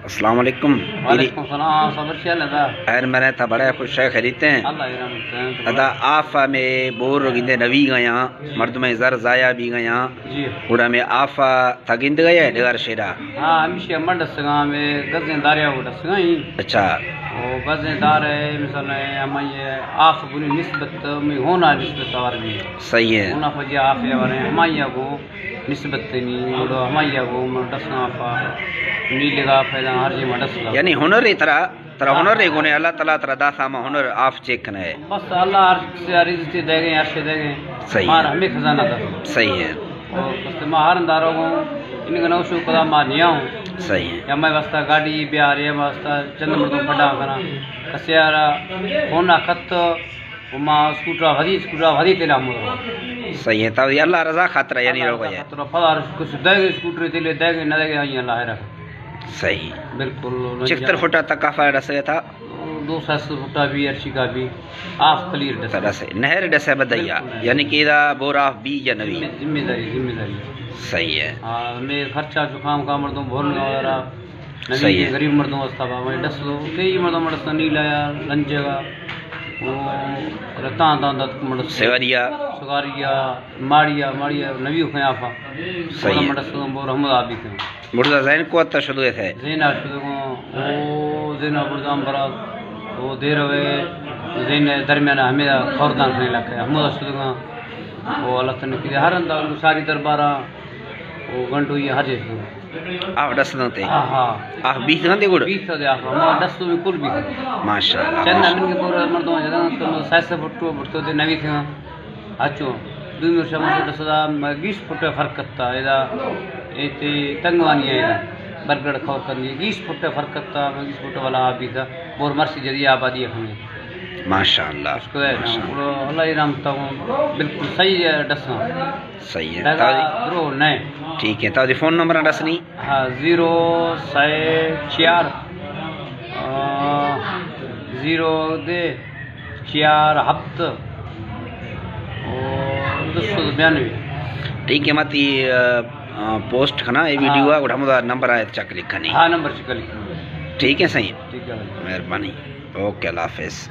السلام علیکم۔ وعلیکم السلام، صبر شیال ادا۔ خیر، میں نے تھا بڑے خوش ہے، خیریت ہیں؟ اللہ رحمت ہے۔ ادا آف میں بور گندے نوی گیا، مردم زر ضائع بھی گیا۔ جی۔ گڑا میں آف تھا گند گیا ہے، ڈگار شیرا۔ ہاں، ہمیشہ من ڈسگا، میں گزیں داریا کو ڈسگا ہی۔ اچھا۔ او گزیں دار ہے، مثلا ہمائی آف بنی نسبت، میں ہونا نسبت اور بھی۔ صحیح ہے۔ ہونا فجی آف ہے، اور ہمائی کو نسبت نی، گڑا ہمائی ءَ گوں من ڈساں پہ نیلگا پیدا ہر جی ما ڈس لگا۔ یعنی ہنر ہے ترا، ترا ہاں۔ ہنر ہے گونے، اللہ تعالیٰ ترا داتا، ما ہنر آف چیک کنے۔ بس اللہ ہر چیز رزق دیگے، ہر شے دیگے۔ صحیح مار ہے۔ ہمیں خزانہ دا۔ صحیح ہے۔ اور کستے ما ہر اندارو گوں، ان گنو شو کدا ما نیا ہوں۔ صحیح ہے۔ یا میں واسطہ گاڑی بیار، یا واسطہ چند مردم پڑا کرا۔ کسیارا ہونا خط و ما اسکوٹر ءَ ودی، اسکوٹر ءَ ودی تیل ہم رو۔ صحیح ہے، تو یہ اللہ رضا خاطر یعنی اللہ رو رضا گئے۔ خاطر پدا کچھ دے گے اسکوٹر تیلے دے گے، نہ دے گے، آئی اللہ ہے رکھ۔ صحیح۔ بالکل۔ چختر فٹا تک کافا ڈسے تھا؟ دو سو فٹا بھی، ارشی کا بھی، آف کلیئر ڈسے۔ ڈسے، نہر ڈسے بدیا، بالکل نہر۔ یعنی کہ ادا بور آف بی یا نوی؟ ذمہ، ذمہ داری، ذمہ داری۔ صحیح ہے۔ ہاں، میں خرچہ زکام کا مردم بھرنے والا، نبی صحیح ہے۔ غریب مردم واسطہ با، میں ڈس لو، کئی مردم ڈس نہیں لایا، لنجے گا، وہ رتان دان دت مڑ سیواریا۔ سگاریا، ماڑیا، ماڑیا، نبی خیافا۔ صحیح ہے۔ مڑ ڈس لو، بور ہمدا بھی کن۔ مرزا زین کو اتا شدو ہے تھے؟ زینا شدو گا، او زینا برزان برا، او دیر ہوئے، زین درمیان ہمیں خوردان کھنے لگے، ہمدا شدو گا، او اللہ تن کی ہر انداز ساری دربارا، او گنڈو یہ حج ہے۔ آف ڈس دنتے؟ ہاں، ہاں۔ آف بیس دنتے گڑ؟ بیس دے آف، ہما ڈس تو بالکل بیس۔ ماشاءاللہ، چند ماشاءاللہ۔ من کے پورا مردم جدا تو سائس فٹو بٹو دے نوی تھے۔ اچو، دو میر شما ڈس دا، بیس فٹ فرق کتا، ادا ایتے تنگوانی ہے، برگڑ کھور کندی، بیس فٹ فرق کتا، بیس فٹ والا آف بیس دا، بور مرسی جدی آبادی ہے ہمیں۔ ماشاءاللہ، اس کو ہے نا، ماشاءاللہ۔ اللہ ہی رحمتا ہوں، بالکل صحیح ہے ڈساں۔ صحیح ہے۔ دگہ تاوی درو نہ۔ ٹھیک ہے، تاوی فون نمبر ڈس نی؟ ہاں، زیرو سئے چیار، آ، زیرو دے چیار ہپت، او، دو سو بیانوے۔ ٹھیک ہے، متی، آ، آ، پوسٹ کھنا، اے ویڈیو ہاں۔ آ، گڑا ہمدا نمبر آئے چک لکھنی۔ ہاں، نمبر چک لکھنی۔ ٹھیک ہے، صحیح۔ ٹھیک ہے بھائی۔ مہربانی۔ اوکے، اللہ حافظ۔